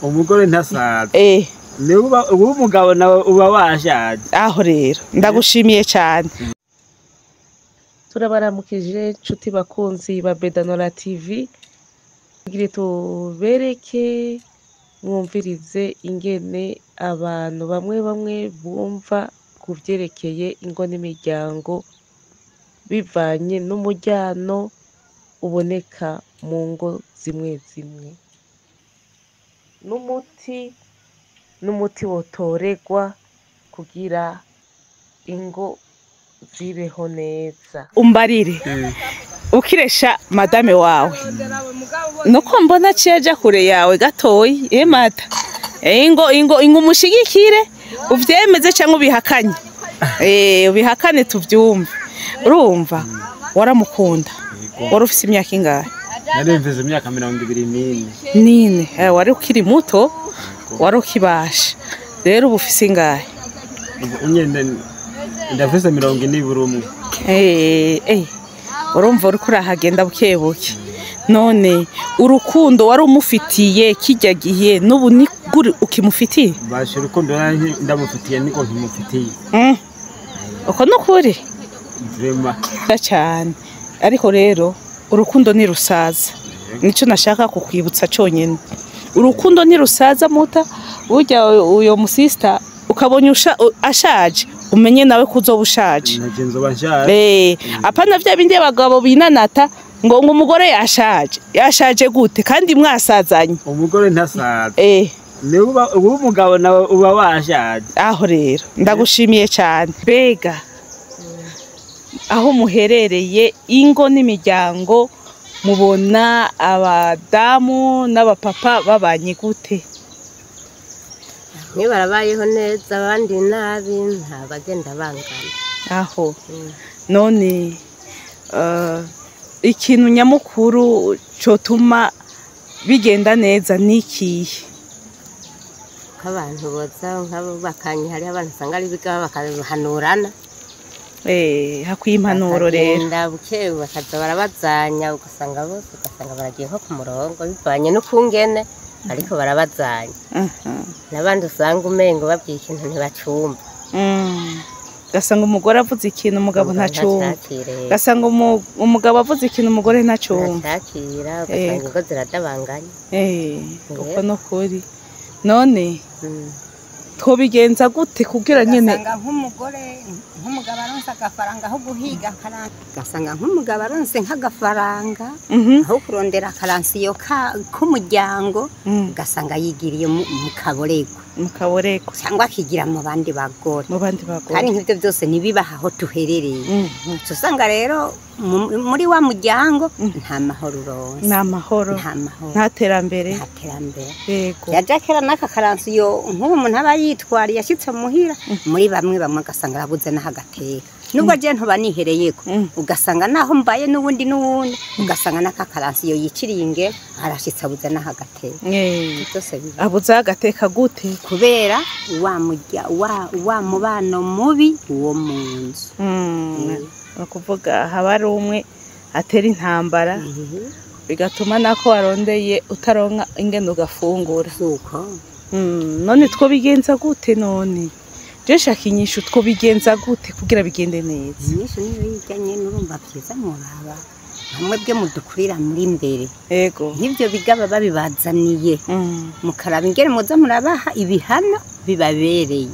Umugore ntasaza. Niwe uba umugabo nawe uba washaje. Aho rero ndagushimiye cyane. Turabaramukije nshuti bakunzi ba Bedanora TV, kugira tubereke mwumvirize ingene abantu bamwe bamwe bumva ku vyerekeye ingo n'imiryango bivanye n'umuryano uboneka mu ngo zimwe zimwe, n'umuti wotoregwa kugira ingo zibeho neza. Umbarire ukiresha madame wawe nuko mbona aciye aja kure yawe gatoyi. Mata, ingo ingo ingo umushigikire uvyemeze cyangwa ubihakanye. Ubihakane tuvyumve. Urumva waramukunda, wari ufise imyaka ingahe? Nari mfise imyaka 24. Nine. Wari ukiri muto, wari ukibasha. Rero ubu ufise ingahe? Ndafise 41. Urumva uriko urahagenda buke buke. None urukundo wari umufitiye kijya gihe n'ubu ni guri ukimufitiye? Basha, urukundo ndamufitiye niko nkimufitiye. Uko nukuri? Vraiment. Cyane. Ariko rero urukundo ni rusaza. Nico nashaka kukwibutsa cyonyine. Urukundo ni rusaza muta, burya uyo musista ukabonye ashaje, umenye nawe kuzoba ushaje. Apana vya bindi abagabo binanata ngo umugore yashaje. Yashaje gute kandi mwasazanye? Umugore ntasaza. Niwe uba umugabo nawe uba washaje. Aho rero ndagushimiye cyane. Bega aho muherereye ingo n'imiryango mubona abadamu n'abapapa babanye gute? Bamwe barabayeho neza abandi nabi, nta bagenda bangana. Aho none ikintu nyamukuru cotuma bigenda neza nikihe? Ko abantu boza nk'abo bakanye, hariho abantu usanga ari bigaba bakahanurana. Hakwiye impanuro rero. Buke bakaza barabazanya, ugasanga bose ugasanga baragiye nko ku murongo bivanye n'ukungene, ariko barabazanya. N'abandi usanga umengo babwiye ikintu ntibacumva. Ugasanga umugore avuze ikintu umugabo ntacumva. Ugasanga umugabo avuze ikintu umugore ntacumva. Ugasanga ingo ziradabanganye. Uko nukuri. None twobigenza gute kugira nyene? Ugasanga nk'umugore nk'umugabo aronse agafaranga aho guhiga akaranga. Ugasanga nk'umugabo aronse nk'agafaranga aho kurondera akaransiyo k'umuryango, ugasanga yigiriye mu kaborego. Mu kaborego. Cyangwa akigira mu bandi bagore. Mu bandi bagore. Kandi nk'ibyo byose ntibibaha aho tuherereye. Usanga rero muri wa muryango nta mahoro uronse. Nta mahoro. Nta terambere. Nta terambere. Yego. Yaja kera n'aka karansiyo nk'ubu umuntu aba yitwariye yashitse muhira, muri bamwe bamwe agasanga arabuze n'aho agateka. Nubwo je ntuba nihereyeko, ugasanga naho mbaye n'ubundi n'uwundi, ugasanga n'aka karansiyo yiciriye inge arashitse abuze n'aho agateka. Byose biba. Abuze agateka gute? Kubera wa mubano mubi wo mu nzu. Ukuvuga haba ari umwe atera intambara bigatuma nako warondeye utaronka ingene ugafungura. Suko. None twobigenza gute none? Je shaka inyishu, twobigenza gute kugira bigende neza? Inyishu niyo ijyanye n'urumva byiza muraba. Hamwe bwe mudukurira muri imbere. Yego. Nk'ibyo bigaba babibazaniye. Mukaraba ingene muza murabaha ibihano bibabereye.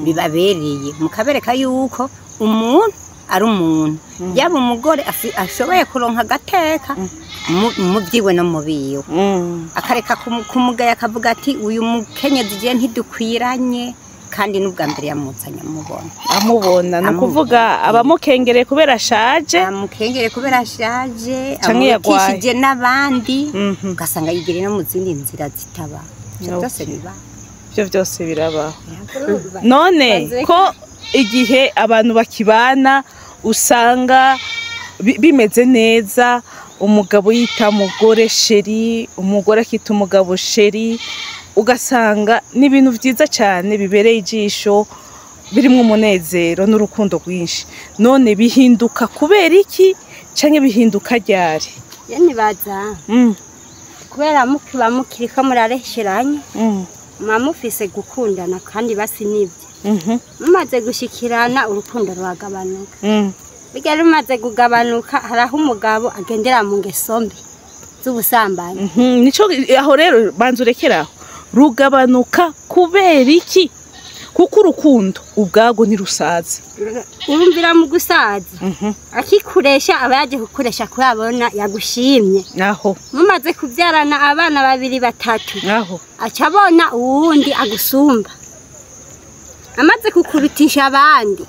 Bibabereye. Mukabereka yuko umuntu ari umuntu. Yaba umugore ashoboye kuronka agateka mu byiwe no mu biwe. Akareka kumugaya akavuga ati uyu mukenyezi je ntidukwiranye, kandi n'ubwa mbere yamuzanye amubona. Amubona no kuvuga abamukengereye kubera ashaje. Amukengereye kubera ashaje, amukishije n'abandi, ugasanga yigiriye no mu zindi nzira zitaba. Byose biba. Ibyo byose birabaho. None ko igihe abantu bakibana usanga bimeze neza, umugabo yita umugore sheri, umugore akita umugabo sheri, ugasanga ni ibintu vyiza cyane bibereye ijisho, birimo umunezero n'urukundo rwinshi. None bihinduka kubera iki canke bihinduka ryari? Nibaza Kubera mukiba mukiriko muraresheranye, muba mufise gukundana kandi basi nibyo. Mumaze gushikirana urukundo ruragabanuka. Bijya rumaze kugabanuka, haraho umugabo agendera mu ngeso mbi z'ubusambanyi. Nico aho rero banza urekeraho. Rugabanuka kubera iki? Kuko urukundo ubwago ntirusaza. Urumvira mu gusaza, akikuresha aba yaje kukuresha kurabona yagushimye. Aho mumaze kubyarana abana babiri batatu, aho aca abona uwundi agusumba, amaze kukurutisha abandi,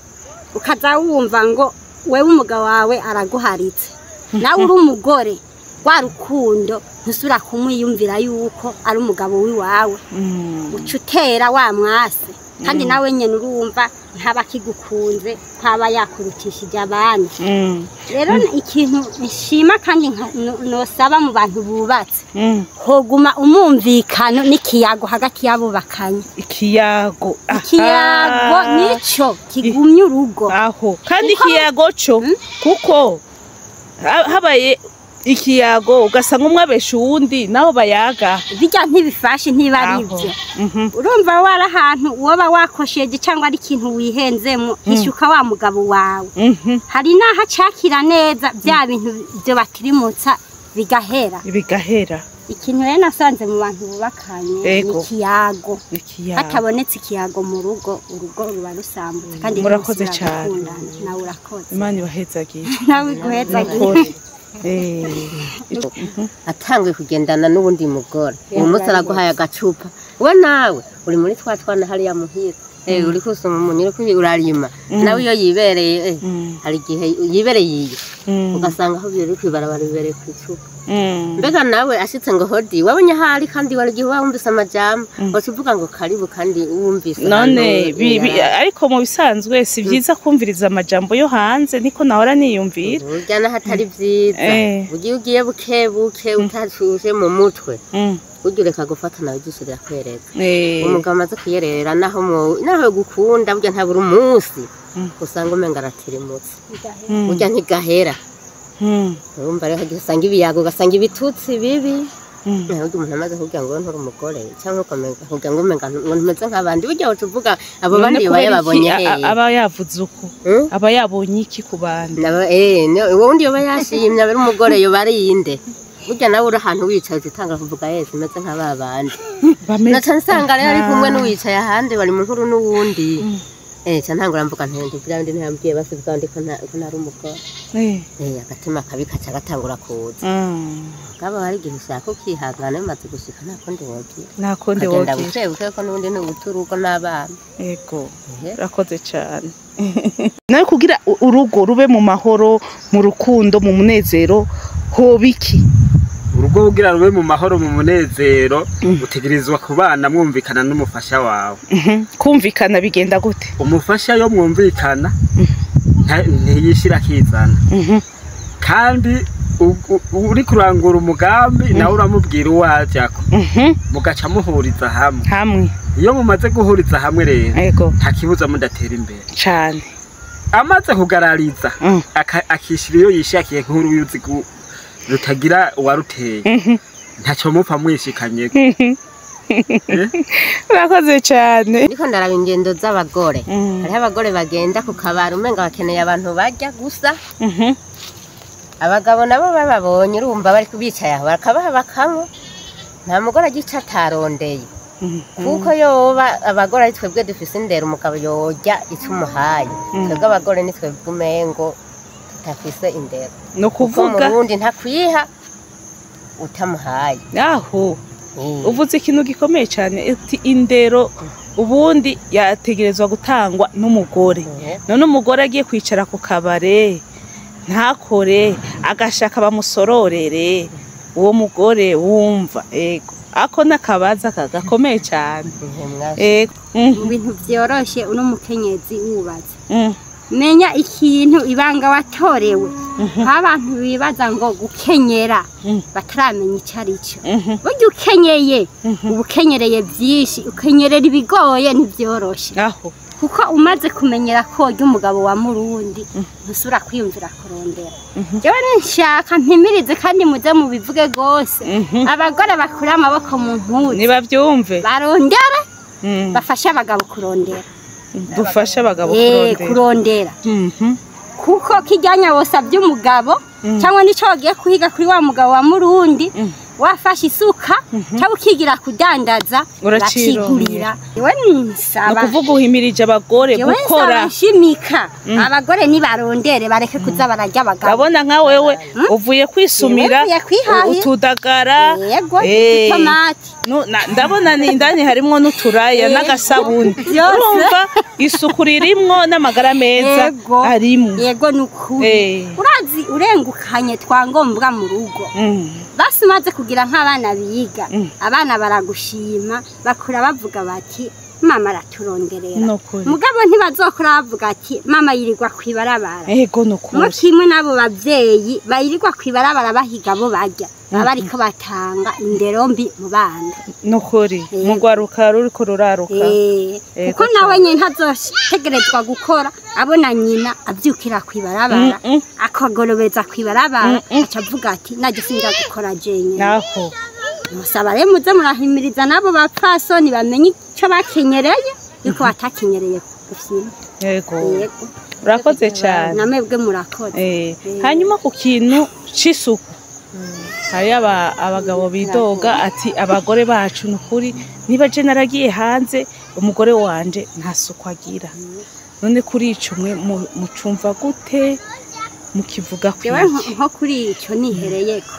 ukaza wumva ngo wewe umugabo wawe araguharitse, nawe uri umugore wa rukundo ntusubira kumwiyumvira yuko ari umugabo wiwawe, uca utera wa mwase. Kandi nawe nyene urumva ntaba akigukunze, ntaba yakurutishije abandi. Rero ikintu nshima kandi nosaba mu bantu bubatse, hoguma umumvikano n'ikiyago hagati y'abubakanye. Ikiyago, ikiyago nico kigumya urugo. Aho kandi ikiyago co, kuko habaye ikiyago ugasanga umwe abesha uwundi naho bayaga, bijya ntibifashe, ntiba ari byo. Urumva wari ahantu woba wakosheje cyangwa ari ikintu wihenzemo, ishyuka wa mugabo wawe. Hari n'aho acakira neza bya bintu byo batirimutsa bigahera, bigahera. Ikintu rero nasanze mu bantu bubakanye ni ikiyago. Hatabonetse ikiyago mu rugo, urugo ruba rusambutse. Kandi murakoze cyane. Nawe urakoze. Imana ibahezagiye. Nawe iguhezagiye. Atanguye kugendana n'ubundi mugore, uwo munsi araguhaye agacupa, we nawe uri muri twa twana hariya muhira, uri kusoma umunyu, uri urarima, nawe iyo yibereye, hari igihe yibereye iyo ugasanga aho biri kwibarabara bibereye ku icupa. Mbega nawe ashitse ngo hodi wabonye ahari, kandi wari igihe wumvise amajambo waca uvuga ngo karibu, kandi wumvise. None ariko mu bisanzwe si byiza kumviriza amajambo yo hanze, niko nahora niyumvira. Burya naho atari byiza, ugiye ugiye buke buke utashuje mu mutwe, burya ureka gufata nawe ijisho rirakwereka. Umugabo amaze kuyerera, naho naho gukunda burya ntabura umunsi usanga umenga aratirimutse, burya ntigahera. Urumva rero usanga ibiyago, ugasanga ibitutsi bibi. Ntabwo umuntu amaze kugira ngo nturi umugore cyangwa kugira ngo umenga ngo ntumeze nk'abandi, burya uca uvuga abo bandi babonye hehe? Aba yavuze uko, aba yabonye iki ku bandi? Uwundi yoba yashimye aba ari umugore, yoba ari inde? Burya nawe uri ahantu wicaye utanga kuvuga yese umeze nk'aba bandi. Naca nsanga rero ari kumwe n'uwicaye ahandi bari mu nkuru n'uwundi. Ca ntangura mvuga nti bya bindi ntiyambwiye basi bwa ndi ko ntari umugore. Agatima kabi kaca gatangura kuza. Kaba hari igihe ushaka ukihangana, bimaze gushika nta kundi wogira. Nta kundi wogira. Ukagenda buke buke ko n'ubundi ni ubuta urugo n'abana. Yego. Urakoze cyane. Nawe kugira urugo rube mu mahoro, mu rukundo, mu munezero, hoba iki? Urugo kugira rube mu mahoro, mu munezero, utegerezwa kubana mwumvikana n'umufasha wawe. Kumvikana bigenda gute? Umufasha yo mwumvikana ntiyishira akizana, kandi uri kurangura umugambi nawe uramubwira uwo ajako, mugaca muhuriza hamwe. Iyo mumaze guhuriza hamwe rero nta kibuza mudatera imbere cyane. Amaze kugarariza akishira iyo yishakiye nk'uruyuzi rutagira uwaruteye, ntacyo mupfa mwishikanye. Urakoze cyane. Niko ndaraba ingendo z'abagore. Hariho abagore bagenda ku kabari umenga bakeneye abantu barya gusa. Abagabo nabo bababonye urumva bari kubicaye aho bakabaha bakanywa, nta mugore agica atarondeye. Kuko yoba abagore ari twebwe dufise indero, umugabo yorya icyo umuhaye. Twebwe abagore ni twebwe umengo tutafise indero. No kuvuga umurundi ntakwiha utamuhaye. Aho uvuze ikintu gikomeye cyane, ati indero ubundi yategerezwa gutangwa n'umugore. None umugore agiye kwicara ku kabare ntakore, agashaka bamusororere, uwo mugore wumva ego ako nakabaza kagakomeye cyane. Ego mu bintu byoroshe uno mukenyezi wubatse, menya ikintu ibanga watorewe. Abantu bibaza ngo gukenyera bataramenya icyo ari cyo. Burya ukenyeye uba ukenyereye byinshi, ukenyerera ibigoye ntibyoroshe. Aho Kuko umaze kumenyera ko urya umugabo wa murundi ntusubira kwiyumvira kurondera. Jewe nshaka mpimirize kandi muze mubivuge gose, abagore bakura amaboko mu mpuzu nibavyumve, barondera, bafashe abagabo kurondera, dufashe abagabo kurondera. Kuko kijyanya wosabye umugabo cyangwa nico wagiye kuhiga kuri wa mugabo wa murundi, wafashe isuka cyangwa ukigira kudandaza, uracigurira. Jewe nsaba no kuvuga uhimirije abagore gukora, nshimika abagore nibarondere, bareke kuza bararya abagabo. Urabona nka wewe uvuye kwisumira utudagara, yego, utomati, ndabona indani harimwo n'uturaya n'agasabuni, urumva isuku ririmwo n'amagara meza arimwo. Yego, nukuri urazi urengukanye twangombwa mu rugo, basi umaze kugira nk'abana biga, abana baragushima, bakura bavuga bati mama araturonderera. Mugabo ntibazokora bavuga ati mama yirirwa kwibarabara. Yego, nukuri kimwe n'abo bavyeyi bayirirwa kwibarabara bahiga bo barya, baba ariko batanga indero mbi mu bana. Nukuri mugwaruka ruriko ruraruka, kuko nawe nyine ntazotegerezwa gukora abona nyina avyukira kwibarabara, akagorobeza kwibarabara, aca avuga ati najye sinja gukora jenyine. Naho musaba rero muze murahimiriza nabo bapfasoni bamenye icyo bakenyereye, yuko batakenyereye gufyina. Yego, urakoze cyane. Namwebwe murakoze. Hanyuma ku kintu c'isuku, hari abagabo bidoga ati abagore bacu nukuri niba je naragiye hanze umugore wanje nta suku agira. None kuri ico mwe mucumva gute, mukivuga kwiki? Nko kuri ico nihereyeko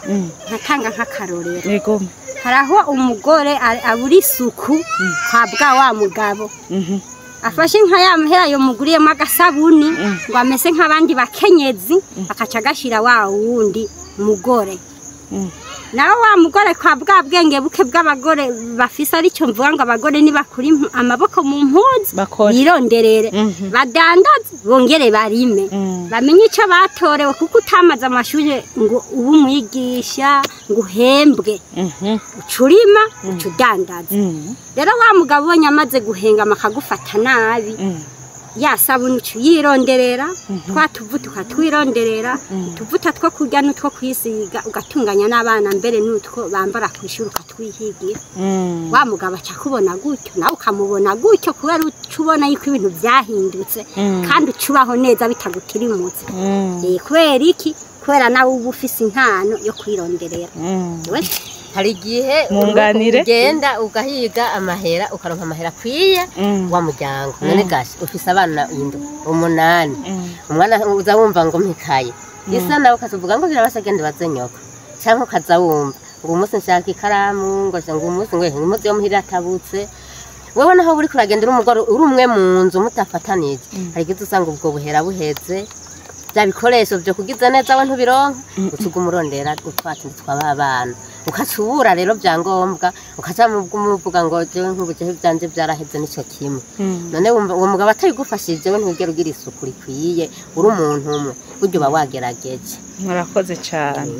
nkatanga nk'akarorero. Yego, haraho umugore abura isuku kwabwa wa mugabo, afashe nka ya muhera yo muguriyemo agasabuni ngo amese nk'abandi bakenyezi, akaca agashira wa wundi mugore. Nawe wa mugore kwa bwa bwenge buke bw'abagore bafise, aricyo mvuga ngo abagore nibakuri amaboko mu mpuzu bironderere, badandaze bongere barime, bamenye icyo batorewe, kuko utamaze amashuri ngo ube umwigisha ngo uhembwe, ucurima ucudandaza. Rero wa mugabo ubonye amaze guhengama akagufata nabi, ya sabuni uciyironderera, twa tuvuta ukatwironderera, utuvuta two kurya n'utwo kwisiga, ugatunganya n'abana mbere n'utwo bambara kw'ishuri ukatwihigira. Wa mugabo aca akubona gutyo, nawe ukamubona gutyo, kubera uca ubona yuko ibintu byahindutse kandi ucubaho neza bitagutirimutse. Kubera iki? Kubera nawe uba ufise impano yo kwironderera. Hari igihe ugenda ugahiga amahera, ukaronka amahera akwiye wa muryango. None gashi ufise abana indwi 8, umwana uza wumva ngo mpikaye isa nawe ukavuga ngo birabasha genda baze nyoko, cyangwa ukaza wumva ngo umunsi nshaka ikaramu, ngo umunsi ngo umunsi yo muhira atabutse. Wewe naho uri kuragenda uri umugore uri umwe mu nzu mutafatanije, hari igihe usanga ubwo buhera buheze, bya bikoresho byo kugiza neza we ntubironka, utuguma urondera utwatsi tw'abana, ukacubura rero byangombwa, ukaca muvuga ngo jewe nk'ubujehe byanje byaraheze nico kimwe. None uwo mugabo atayigufashije we ntugera ugira isuku rikwiye, uri umuntu umwe buryo uba wagerageje. Murakoze cyane.